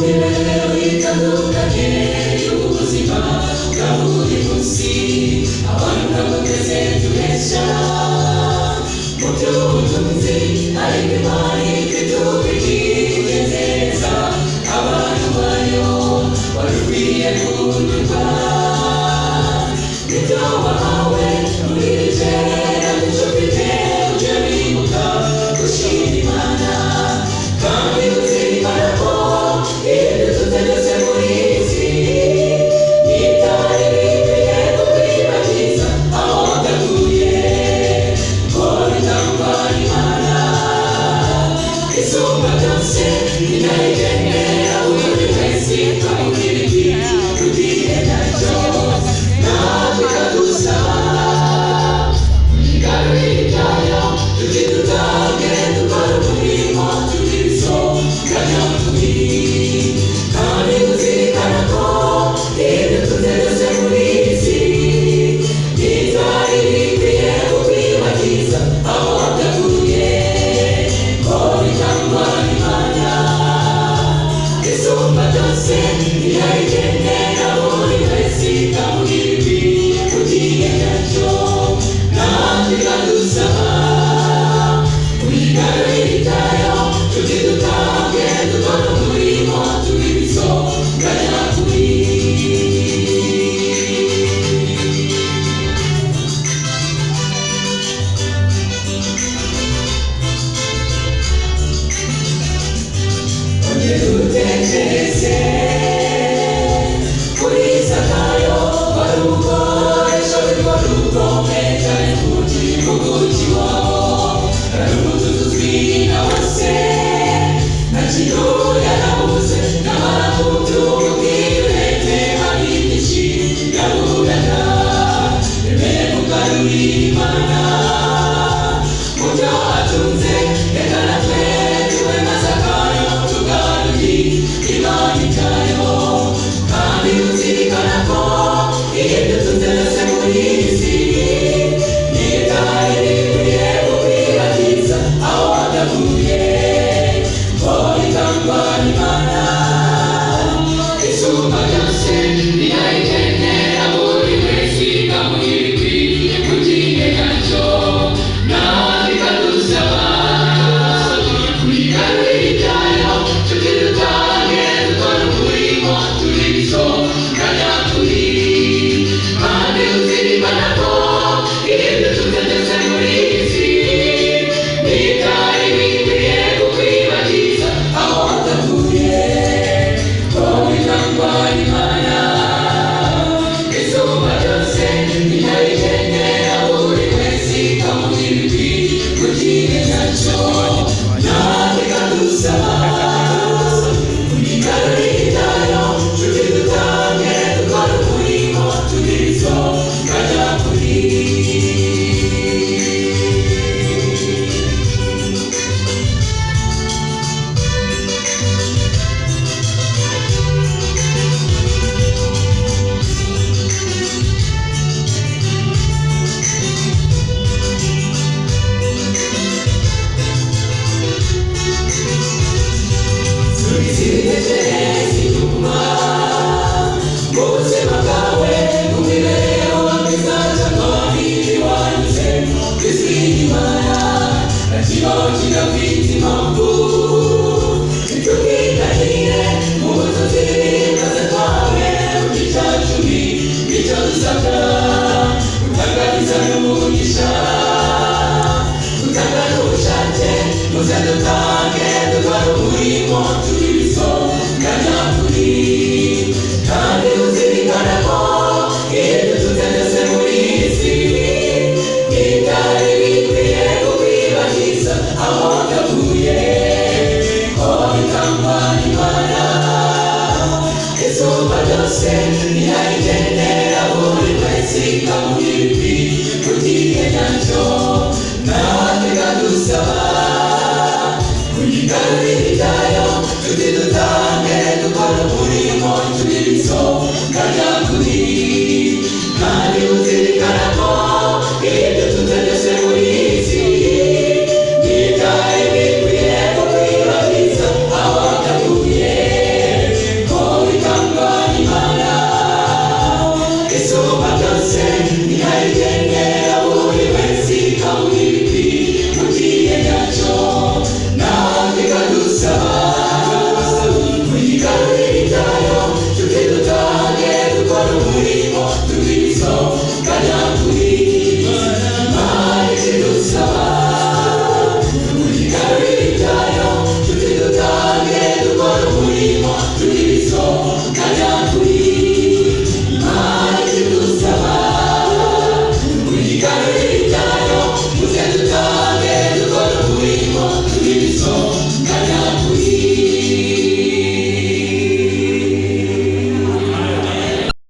Mibereho itandukanye y'ubuzima bwa buri munsi, abantu ntabwo twese tubeshya mu by'ubutunzi, ariko Imana ifite ukwigenzereza abantu bayo wari ukwiye kunyurwa n'ibyo wahawe muri iri icyo ufite. Ujye wibuka gushima Imana kandi uzirikana ko ibyo tutageze muri iyi si bitari bikwiye kukwibagiza aho wagakuye, ko bitangwa n'Imana isumba byose, inayigenera buri wese ikamubwira iti tugiye nacyo, natwe ikadusaba kuyigarurira ibyayo, tuti dutange dukora umurimo tugira isonga nyakuri, kandi tuzirikana ko ibyo tutageze muri iyi si bitari bikwiye kukwibagiza aho wagakuye, ko bitangwa n'Imana isumba byose, irayigenera buri wese ikamubwira iti ugiye nacyo, natwe ikadusaba kuyigarurira ibyayo, tuti dutange dukora umurimo tugira isonga nyakuri. Ongera utekereze kuri Zakayo, wari umukoresha witwa rugome cyane mu gihugu cy'iwabo, yari umutunzi uzwi na bose, nta kintu yarabuze, nyamara mu by'ubwirete hari byinshi yaburaga. Yemeye kugarurira Imana mu byo atunze. Reka natwe tube nka Zakayo, tugarurire Imana ibyayo, kandi tuzirikana ko ibyo tuteretse muri iyi si bitari bikwiye kukwibagiza aho wagakuye, ko bitangwa n'Imana isumba byose, irayigenera buri wese ikamuha ibikwiye kugiye nacyo, natwe ikadusaba kuyigarurira ibyayo, tujye dutange dukora umurimo turi isonga nyakuri, kandi tuzirikana ko ibyo tutageze muri iyi si bitari bikwiye kukwibagiza aho wagakuye, ko bitangwa n'Imana isumba byose, inayigenera buri wese ikamuha ibikwiye kugiye nacyo, natwe ikadusaba kuyigarurira ibyayo, tujye dutange dukora umurimo tugira isonga nyakuri. Subiza ibitekerezo inyuma mu buzima bwawe, mu mibereho myiza cyangwa mibi wanyuzemo, bizwi n'Imana, nta kibaho kidafite impamvu. Icyo twitahire mu butunzi maze twawe mu gica cumi, nicyo dusabwa gutangariza n'umugisha, gutanga n'ubushake. Muze dutange dukora umurimo turi isonga nyakuri, kandi tuzirikana ko ibyo tutageze muri iyi si bitari bikwiye kukwibagiza aho wagakuye, ko bitangwa n'Imana isumba byose, irayigenera buri wese ikamuha ibikwiye kugiye nacyo, natwe ikadusaba kuyigarurira ibyayo, tujye dutange dukora umurimo tugira isonga.